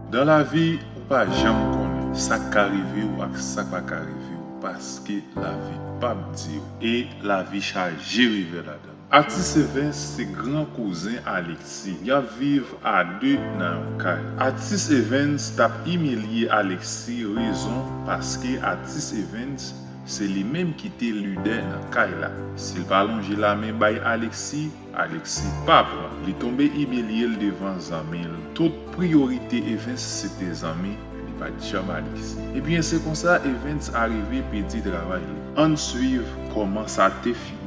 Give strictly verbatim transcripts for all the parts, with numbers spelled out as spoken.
Dan lavi, ou pa janm konnen sa k ka rive w ak sa k pa ka rive w, paske lavi p ap di w, e lavi chaje revè ladan l. Atis Evens se gran kouzen Alexis. Y ap viv a de nan yon kay. Atis Evens t ap imilye Alexis, rezon paske Atis Evens se li menm ki te lidè nan kay la. Si l pa lonje lamen bay Alexis, Alexis pa pran. Li tonbe imilye l devan zanmi l. Tout priyorite Evens se te zanmi, li pa t janm Alexis. Ebyen, se konsa Evens arive pèdi travay li. Ann swiv kòman sa te fini.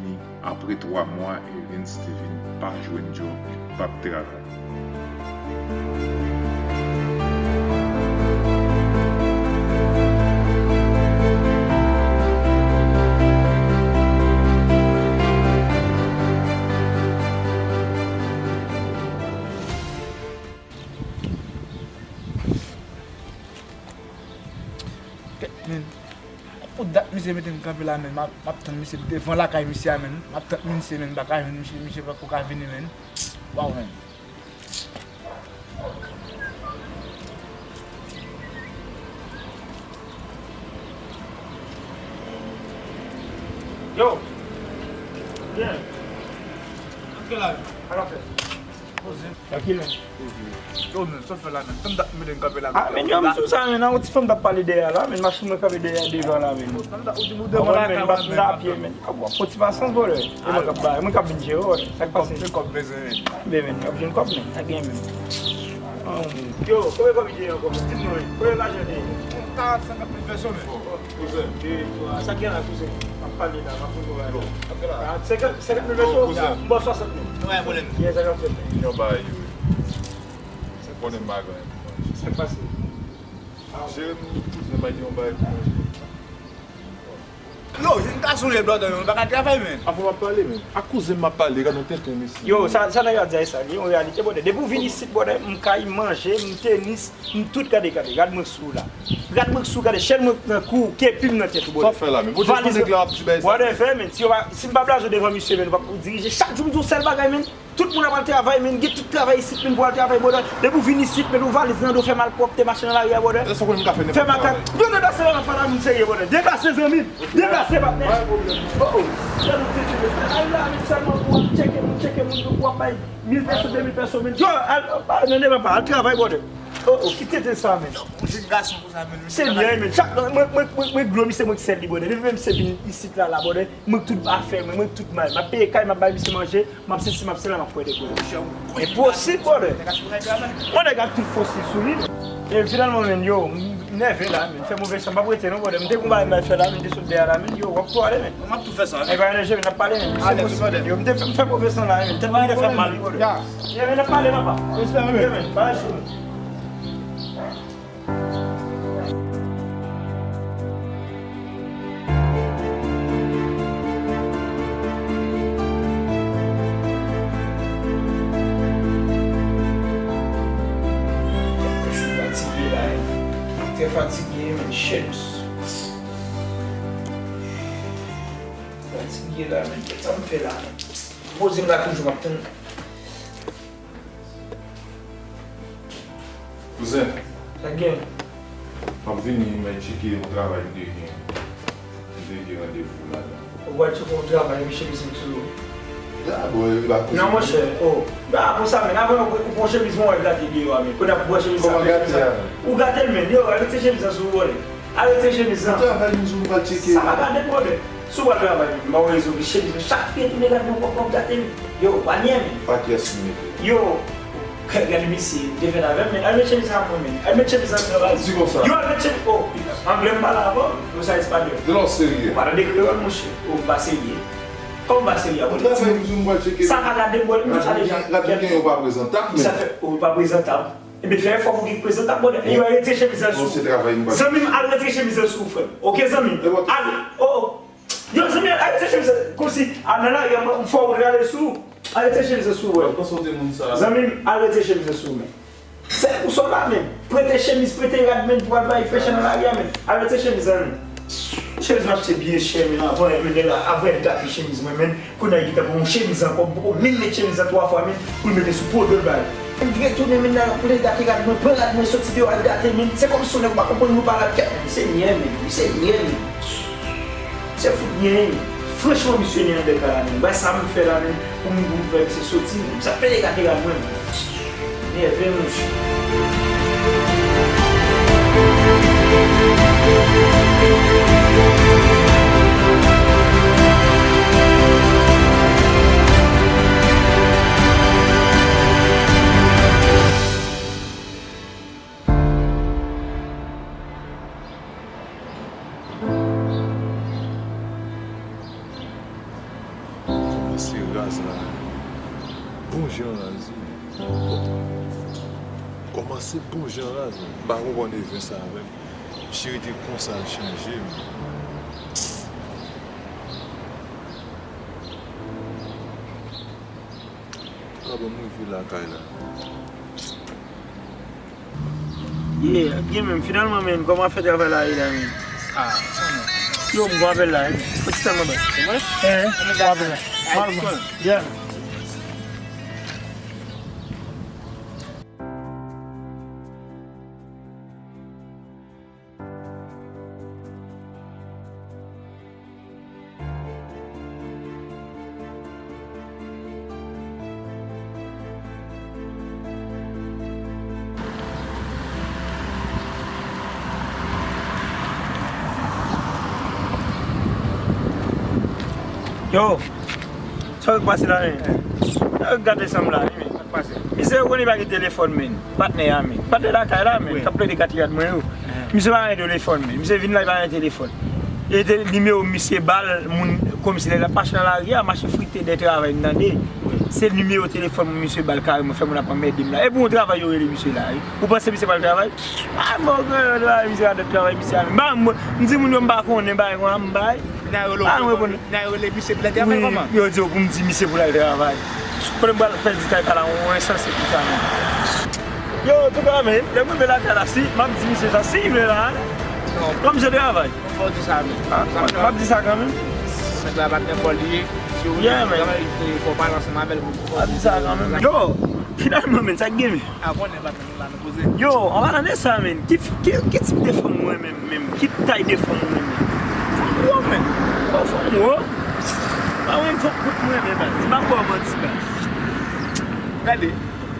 Apre twa mwa, Evens te vin pa jwenn djòb, li p ap travay. Kèt, men. Pou dat misye mete m kanpe la, men. M ap, m ap tann misye devan lakay misye a, men. M ap tann misye, men. M pa ka jwenn misye, misye poko ka vini, men. Waw, men. Yo! Byen. Antre la, men. Sa k ap fèt? Poze. Trankil, men. Poze. Yo, men, sa w fè la, men? Tann dat m mete m kanpe la. Ah, men, yo, m sou sa, men, nan yon ti fanm t ap pale dèyè la, men, machin mwen kanpe dèyè, devan la, men. Tann dat ou di m ou devan lakay la, men. M ap vin apye, men. Ah, bon, fò ti pasyans, bòlè. E mwen k ap bay, mwen k ap vin jere, bòlè. Sa k pase? Men kòb, men, men. Byen, men, m ap jwenn kòb, men. Sa gen, men. Yo, konbyen kòb li te ye ankò, men? Di m non, wi. Konbyen lajan li te ye? Karant, senkant mil peso, men. Kouzen, e, sa k gen la, kouzen? M ap pale la, m ap fè yon bagay la. Senkant, senkant mil peso? Kouzen. M ba w swasant mil. Nou pa gen pwoblèm. Yes, sa k ap fèt? Yon bagay, wi. Ou konnen m pa gen anyen pou manje. Sa k pase? Jere m, kouzen, bay yon bagay pou manje. Yo, jèn gason ye, brother, men, ou pa ka travay, men. Avan m ap pale, men. Ak kouzen m ap pale, gade yon tenten, mesye. Yo, sa, sa nèg la di a, sa, li yon reyalite, brother. Depi w vin isit, brother, m kay, manje, m tenis, m tout, gade, gade, gad mwen sou la. Gad mwen sou, gade, chèn mwen nan kou, kepi m nan tèt ou, brother. Sa fè la, men. Pote nèg la ap di bagay sa. Brother, fè, men. Si yo pa, si m pa blaze w devan misye, men, ou pa pou dirije. Chak jou m di w sèl bagay, men. Tout moun ap al travay, men, gen tout travay isit, men, pou al travay, brother. Depi w vin isit, men, ou valiz nan do, fè malpwòpte, mache nan lari a, brother. Èske w konn m ka fè nenpòt travay? Fè makak. Yo, deplase, la, m ap pale a moun serye, brother. Deplase, zanmi m. Deplase, patnè. Pa gen pwoblèm. Oh, oh. Gade yon tenten, mesye. Ay la, men, sèlman pou w ap tcheke moun, tcheke moun, pou w ap bay mil peso, de mil peso, men. Yo, al, al, nan deba pa, al travay, brother. Oh, oh, ki tenten sa, men. Yon jèn gason konsa, men. Se byen, men. Chak, mwen, mwen, mwen, mwen, dlo, misye, mwen ki sèl li, brother. Depi menm se vin isit la, la, brother. Mwen tout afè mwen, mwen tout mal. M ap peye kay, m ap bay misye manje, m ap sesi, m ap sela, m ap kwè de kò. Enposib, brother. Yon nèg ak tout fòs li sou li. E finalman, men, yo, m nève la, men, m fè move san, m p ap rete non, brother. M te gon bagay m bay fè la, men, m te sot dèyè la, men, yo, w ap tou ale, men. M ap tou fè sa, men. E pa enèji, men, n ap pale, men. Alèz, brother. Yo, m te fè, m fè move san la, men. Tèt mwen te fè mal, brother. Yeah, men, n ap pale, papa. Yeah, men, pa lage. Mwen fatige la, men, shit. Fatige la, men, kisa m fè la, men? Poze m la toujou, m ap tann. Kouzen. Sa k gen? M ap vini, m al tcheke yon travay m te gen. M te gen randevou ladan. Ou pral tcheke yon travay, epi chemiz m sou ou? Ya, bro, e pa kouzen. Non, monchè, oh. Ba, bon sa, men, avan ou pran chemiz mwen, wè gate deyò a, men. Kounye a pou pran chemiz sa, kòman gate a, men? Ou gate l, men. Yo, arete chemiz la sou ou, wè. Arete chemiz la. Ou travay, m di w, m pral tcheke. Sa pa gade, brother. Si w pral travay, m ba w rezon, men chemiz la, chak fi tounen gade w, w ap gate l. Yo, pa nyen, men. Pa kiyès ki mete. Yo, gade misye, li te fèt avè m, men al met chemiz sa pou mwen, men. Al met chemiz sa travay. Di konsa. Yo, al met chemiz, oh, anglè m pale avè w, ou sa espanyòl. Lè w serye. Ou pa tande kreyòl, monchè. Ou pa serye. Kòman w pa serye, abòne? Ou travay, m di w, m pral tcheke. Sa pa gade, brother, m di w sa deja. Rad ou gen yo pa prezantab, men. Sa fè, ou pa prezantab. Ebyen, fè efò pou w gen prezantab, brother. Yo, al retire chemiz la sou ou. Zanmi m, al retire chemiz la sou ou, frè m. Oke, zanmi m. Al, oh, oh. Yo, zanmi, al retire chemiz la. Kòmsi, a, nan lari a, m fè w rale sou ou. Al retire chemiz la sou ou, wè. Zanmi m, al retire chemiz la sou ou, men. Sèl pou sa w la, men. Prete chemiz, prete rad, men, pou al bay fèchè nan lari a, men. Al retire chemiz la, men. Chemiz mwen achte byen chè, men, avan, men, nèg la, avan l gate chemiz mwen, men. Kounye a, li gentan pran yon chemiz ankò, m poko menm met chemiz la twa fwa, men, pou l mete sou po do l ba li. M vire tounen, men nan kote gate rad mwen, pran rad mwen, soti deyò al gate, men se kòmsi yon nèg ou pa konprann, nou pa rad kèt, men se nyè, men, misye nyè, men. Se fout nyè, men. Franchman, misye nyè anba kay la, men. Bay sa m fè la, men, pou m, pou m fè misye soti, men. Sa peye gate rad mwen, men. Nève, monchè. Kòmanse raz la. Bon jan raz, wi. Kòmanse bon jan raz, wi. M pa konprann event sa avè m. Misye rete konsa, l chanje, wi. Bon, m rive lakay la. Yeah, gen menm, finalman, men, kòman afè travay la ye la, men? Ah, sa non. Yo, m gon apèl la, men. Fò ti tan mwen bay. Se mwen? Eh, m gon apèl la. Mal, mal. Yeah. Yo, sa w pase la, men? Yo, gade sa m la, wi, men. Misye, ou konnen li pa gen telefòn, men. Patnè a, men. Patnè lakay la, men. K ap plede gate rad mwen yo. Misye pa gen telefòn, men. Misye vin la, li pa gen telefòn. E te, nimewo misye ba l, moun, kòmsi lè l ap mache nan lari a, mache frite de travay, m tande. Se nimewo telefòn mwen misye ba l kareman, fè moun ap anmède m la. E pou yon travay yo rele misye la, wi. Ou panse misye pral travay? Ah, bon, grann travay, misye pa t travay, misye a, men. Ba m, m di moun yo m pa konnen, bagay konsa, m bay. N a rele, n a rele misye pou l al travay kòman? Yo di yo pou m di misye pou l al travay. Kote m pral pèdi kay pa la, yon ensanse konsa, men. Yo, antouka, men, lè m rive lakay la, si, m ap di misye sa, si l vle la, non, kòm se travay. Fò w di sa, men. Ah, m ap di sa kanmenm. Nèg la pa t nenpòt li ye. Si w vle travay, fò w pale ansanm avè l pou, pou fò w di sa kanmenm. Yo, finalman, men, sa k gen, men? A konnen, patnè. Yo, an palan de sa, men, ki, ki, ki tip de fanm ou renmen menm? Ki tay de fanm ou renmen? Fanm wo, men. Bon, fanm wo. Pa renmen fanm kout mwen renmen, baz. M p ap ba w manti, baz. Gade,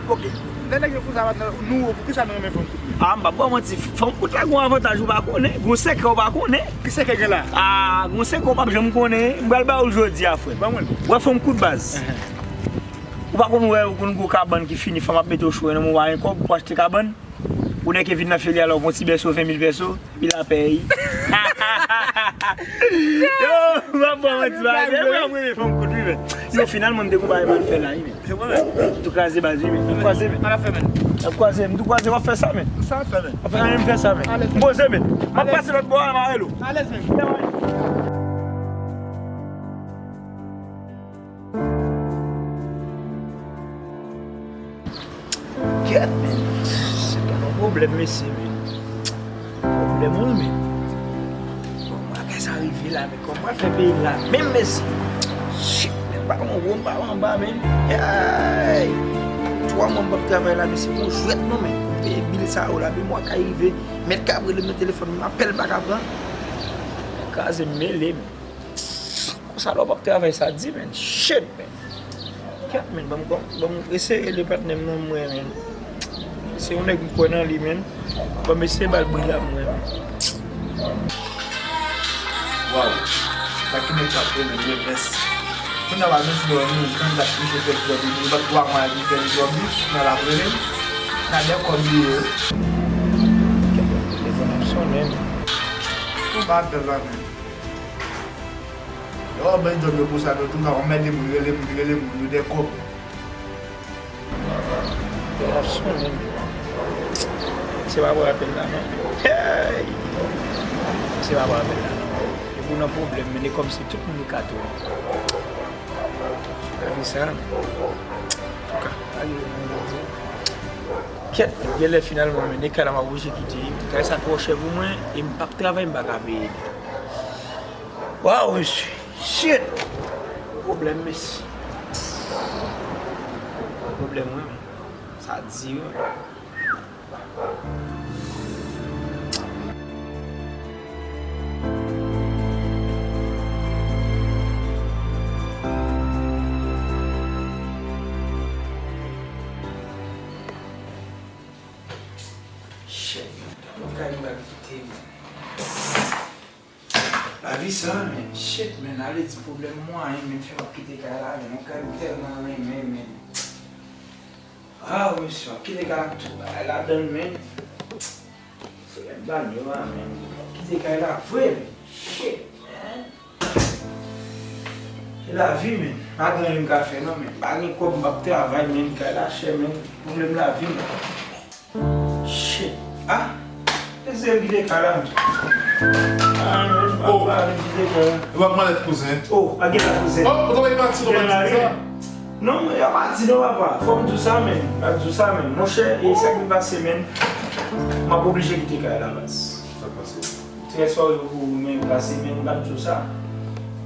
oke. Lè nèg yo konsa, nou wo, poukisa nou renmen fanm kout, men? Ah, m p ap ba w manti. Fanm kout la gon avantaj ou pa konnen, gon sekrè ou pa konnen. Ki sekrè gen la? Ah, gon sekrè ou p ap janm konnen. M pral ba ou l jodi a, frè. Ban mwen l. Wè fanm kout, baz. Ou pa konn wè, ou konn gwo kabann ki fini, fanm ap mete w cho, nan moman w pa gen kòb pou achte kabann. Ou nèke vin nan filial la, ou gon ti bèso ven mil pèso, epi lapèy. Yo, m ap ba w manti, bagay. E mwen, mwen, fanm kout, wi, men. Yo, finalman, m te gon bagay m al fè la, wi, men. Se mwen menm. M tou kraze baz, wi, men. N ap kwaze, men. N ap fè, men. N ap kwaze, m tou kwaze, w ap fè sa, men. Sa w ap fè, men. W ap fè anyen, m fè sa, men. M poze, men. M ap pase lòt bò a, m a rele w. Alèz, men. Kèt, men. Se pa yon pwoblèm, mesye, men. Pwoblèm, wi, men. Bon, bagay sa rive la, men kòman fè peyi la menm, mesye? Shit, men, m pa konn wo, m pa konn anba, men. Hey! Twa mwa m p ap travay la, mesye, gon jwèt, non, men. Pou m peye bil sa yo la, men mwa ka rive. Mèt kab rele m nan telefòn, men apèl m pa ka pran. Kraze m mele, men. Konsa lè w p ap travay sa di, men. Shit, men. Kèt, men, ban m, ban m, ban m eseye rele patnè m nan, mwen, men. Se yon nèg m kwè nan li, men. Ban m eseye ba l bri la, mwen, men. Waw. Sa ki nèg k ap rele m, Evens. Moun nan pa bezwen wè m, men, jan dat misye fè djòb li, li bat twa mwa li fè djòb li, kounye a l ap rele m. Nan de kòb li ye. Kèt, telefòn ap sonnen, men. Ou pa apèl la, men. Yo, ban djòb yo pou sa, nou tou ka anmède moun, rele moun, rele moun, nou de kòb. Yo, ap sonnen, men. Se pa pou apèl la, non. Hey! Se pa pou apèl la, non. Epi w nan pwoblèm, men e kòmsi tout moun li ka tounen. Lavi sa, men. Antouka, pa gen moun Bondye. Kèt, genlè finalman, men, e kay la m ap oblije kite, wi. Kay sa twò chè pou mwen, e m p ap travay, m pa ka peye li. Waw, mesye. Shit! Pwoblèm, mesye. Pwoblèm, wi, men. Sa di wi. Shit, man. Mwen kay m pral kite, man. Lavi sa, man. Shit, man. Ale di pwoblèm mwayen, man, fè m ap kite kay la, man. Yon kay m tèlman renmen, man. Ah, mesye, w ap kite kay la ak tout bagay ladan l, man. Se lè m ba l yo a, man. W ap kite kay la vre, man. Shit, man. Se lavi, man. Pa gen anyen m ka fè, non, man. Pa gen kòb, m p ap travay, man. Kay la chè, man. Pwoblèm lavi, man. Shit. Ah! E se m ki te kay la, man. Ah, man, papa, m ki te kay la. E w ap malèt, kouzen. Oh, a gen la, kouzen. Oh, ou t ap pati, ou pati sa? Non, mwen, y a pati non, papa. Fò m di w sa, man. M ap di w sa, man. Monchè, e sa ki pase, man? M ap oblije kite kay la, baz. Sa k pase? Trè sòri pou ou, man, pase, man, m ap di w sa.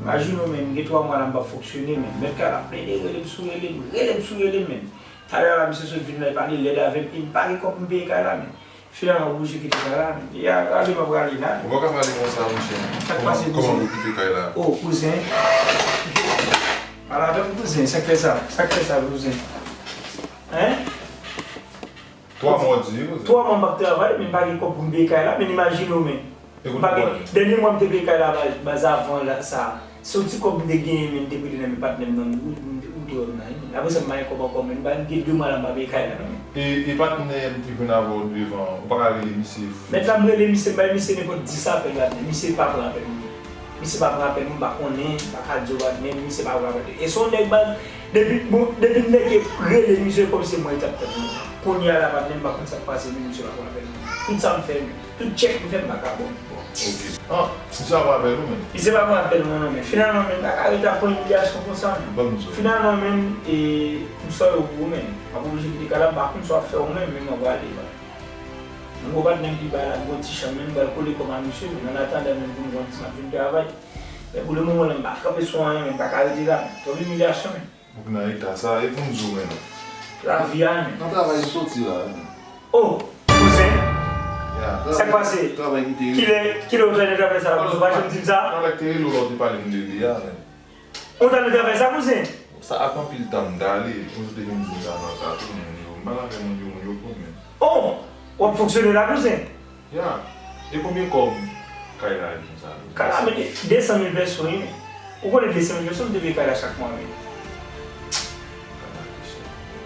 Imajine w, man, gen twa mwa la, m p ap fonksyone, man. Mèt kay la plede rele m sou rele m, rele m sou rele m, man. Talè a la, misye sot vin la, li pale lèd avè m, e m pa gen kòb pou m peye kay la, men. Finalman, m oblije kite kay la, men. E a, rale m ap rale la. Ou pa ka pale konsa, monchè. Sa k pase, kouzen? Kòman, kòman pou kite kay la? Oh, kouzen. Pale avè m, kouzen. Sa k fè sa? Sa k fè sa, kouzen? Hein? Twa mwa w di, kouzen. Twa mwa m p ap travay, men m pa gen kòb pou m peye kay la, men imajine w, men. Ekout, pa gen, dènye mwa m te peye kay la, baz, baz, avan la, sa. Se yon ti kòb m te genyen, men m te prete nan men patnè m nan, ou, ou, ou te wè m nan, wi. Apre sa, m pa gen kòb ankò, men m pa, m gen de mwa la, m pa peye kay la, non, men. E, e patnè m te jwenn avè w devan, ou pa ka rele misye? Mèt la, m rele misye, m bay misye nenpòt dis apèl, patnè. Misye pa pran apèl mwen. Misye pa pran apèl mwen, m pa konnen, m pa ka di w, patnè, misye pa pran apèl. E se yon nèg, baz, depi, bon, depi m nèke rele misye, kòmsi se mwen li t ap tann mwen. Kounye a la, patnè, m pa konn sa k pase, men misye pa pran apèl mwen. Tout sa m fè, men. Tout tchèk m fè, m pa ka bon. Bon, ok. Ah, misye pa pran apèl ou menm? Misye pa pran apèl mwen non, men finalman, men m pa ka rete ap pran imilyasyon konsa, men. Ban m di w. Finalman, men, e, m sòy ou pou ou menm. M ap oblije kite kay la, m pa konn sa w ap fè ou menm, men mwen prale, baz. Yon gwo patnè m ki bay la, gwo ti chanm, men m pral kole kò m a misye, men an atandan, men pou m konn si m ap vin travay. Men pou le moman la, m pa kanpe sou anyen, men m pa ka rete la, men. Twòp imilyasyon, men. Ou nan eta sa, e pou m di w, men. Lavi a, men. Nan travay ou soti la, men. Oh, kouzen. Ya, sa k pase? Travay ki te. Kilè, kilè ou jwenn travay sa la, kouzen? Ou pa janm di m sa? Travay ki te rele w la, ou te pale m de li a, men. Ou t al nan travay sa, kouzen? Sa ap anpil tan m t ale, yon jou te vin di m sa nan ka tou, moun yo, m pale avè moun yo, moun yo konn, men. Oh, w ap fonksyone la, kouzen? Ya. E konbyen kòb kay la ye konsa? Kay la, men, de san mil pèso, wi, men. Ou konnen de san mil pèso, m te peye kay la chak mwa, men.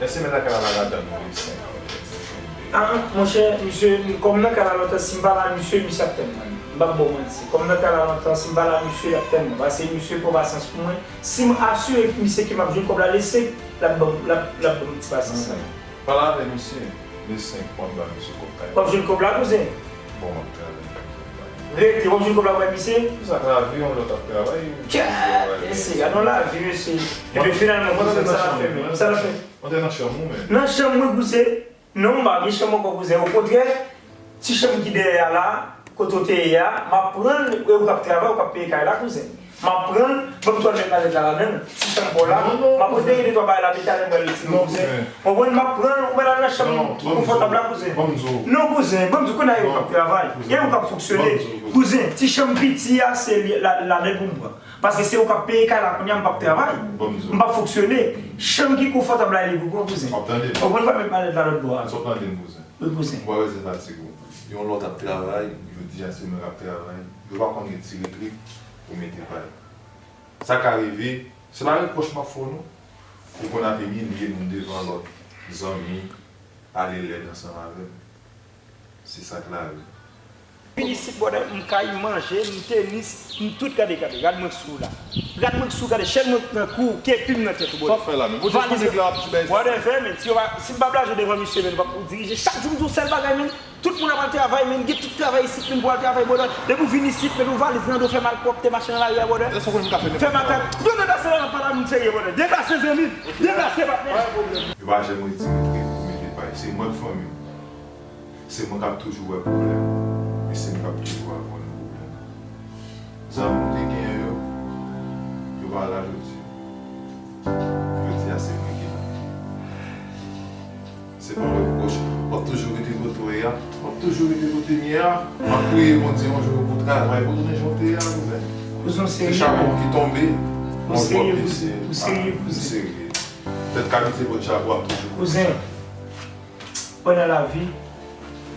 Èske mèt a kay la pa ka tann ou de senk mil, vennsenk mil? Ah, monchè, misye, kòm nan kay la lontan, si m pa la misye, misye ap tann mwen. M p ap ba w manti. Kòm nan kay la lontan, si m pa la misye, l ap tann mwen. Paske misye pran pasyans pou mwen. Si m asire misye ke m ap jwenn kòb la le senk, l ap ban m, l ap, l ap ban m ti pasyans la. Pale avè misye, le senk, pou m ba misye kòb kay la. W ap jwenn kòb la, kouzen? Bon, m ap travay, kouzen. Rete, w ap jwenn kòb la pou bay misye? Sa k lavi, yon lòt ap travay. Kè, mesye, gade yon lavi, mesye. Epi finalman, konsa sa la fè, men. Sa la fè. Antre nan chanm ou, men. Nan chanm mwen, kouzen. Non, m pa gen chanm ankò, kouzen. Okontrè, ti chanm ki dèyè a la, kote w te ye a, m ap pran l, e ou k ap travay, ou k ap peye kay la, kouzen. M ap pran l, ban m twal mèt malèt la ladan l, ti chanm pa w la. M ap retire de twa bagay la, men talè m pral retire, kouzen. Ou konprann, m ap pran l, ou mèt al nan chanm ki konfòtab la, kouzen. Non, kouzen, ban m di w, kounye a e ou k ap travay, e ou k ap fonksyone. Kouzen, ti chanm piti a, se li, la, ladan l pou m pran. Paske se ou k ap peye kay la kounye a, m p ap travay. M p ap fonksyone. Chanm ki konfòtab la, e li pou pran, kouzen. Ou konprann, pa met malèt la lòt bò a. Èske w ap tande m, kouzen? Wi, kouzen. Ou pa bezwen fatige w. Yon lòt ap travay, jodi a se mwen k ap travay. Yo pa konn retire trip pou mete pay. Sa ka rive, se pa repwòch m ap fè w, non. Ou konn ap imilye moun devan lòt zanmi, pale lèd ansanm avè l. Se sa k lavi. Vin isit, brother, m kay, m manje, m tenis, m tout gade, gade, gad mwen sou la. Gad mwen sou, gade, chèn mwen nan kou, kepi m nan tèt ou, brother. Sa w fè la menm? Valiz mwen. Brother, fè, men, si yo pa, si m pa blaze w devan misye, men, ou dirije. Chak jou m di w sèl bagay, men. Tout moun ap al travay, men, gen tout travay isit, men, pou al travay, brother. Depi w vin isit, men, ou valiz nan do, fè malpwòpte, mache nan lari a, brother. Fè makak. Yo deplase la, pa la moun serye, brother. Deplase, zanmi. Deplase, patnè. Yo pa janm retire trip pou mete pay. Se mwen k fanmi w. Se mwen k ap toujou wè pwoblèm, e se mwen k ap toujou ap wè nou pwoblèm. Zanmi m te genyen yo, yo pa la jodi. Jodi a, se mwen ki la. Se Se pa yon repwòch. W ap toujou rete kote w ye a. W ap toujou rete kote m ye a. M ap priye Bondye yon jou pou w travay, pou w tounen jan w te ye a, kouzen. Kouzen, w serye? Se chapon ki tonbe, yon serye, kouzen? Ou serye, kouzen? M serye. Tèt ka pete bòt chapo ap toujou. Kouzen, pandan lavi,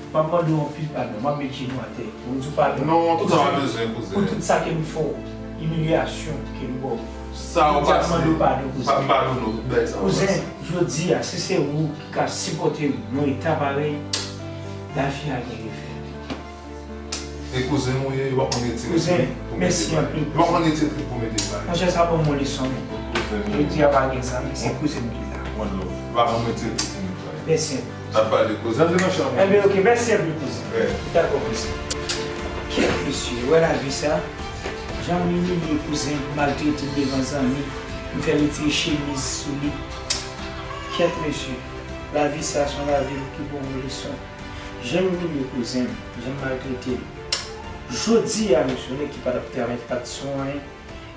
m ap mande w anpil padon. M ap met jenou atè. Pou m di w padon. Non, tout sa pa bezwen, kouzen. Pou tout sa ke m fè w, imilyasyon ke m ba w. Sa w pase, m ap mande w padon, kouzen. M ap padone w tout bagay sa w pase. Kouzen, jodi a, si se ou ki ka sipòte m nan eta parèy, lavi a gen refè. E kouzen w ye, yo pa konn retire trip pou mete bagay. Kouzen, mèsi anpil, kouzen. Yo pa konn retire trip pou mete bagay. Monchè, sa ban m yon leson, men. Kouzen, jodi a pa gen zanmi, se kouzen m ki la. One love. Yo pa konn retire trip pou mete bagay. Mèsi anpil. N ap pale, kouzen. Antre nan chanm ou. Enben, oke, mèsi anpil, kouzen. Wi. Dakò, kouzen. Kyèt, mesye, wè lavi sa. Jan m imilye kouzen, maltrete l devan zanmi, m fè l retire chemiz sou li. Kyèt, mesye, lavi sa se yon lavi ki ban w leson. Jan m imilye kouzen m, jan m maltrete l. Jodi a, mesye, yon nèg ki pa t ap travay, ki pa t sou anyen.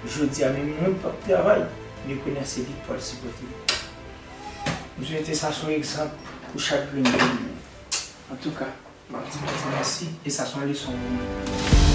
Jodi a, menm mwen m p ap travay, m rekonèt se li k pral sipòte m. M swete sa se yon egzanp pou chak grenn jèn. Antouka, m ap di Bondye mèsi, e sa se yon leson pou mwen.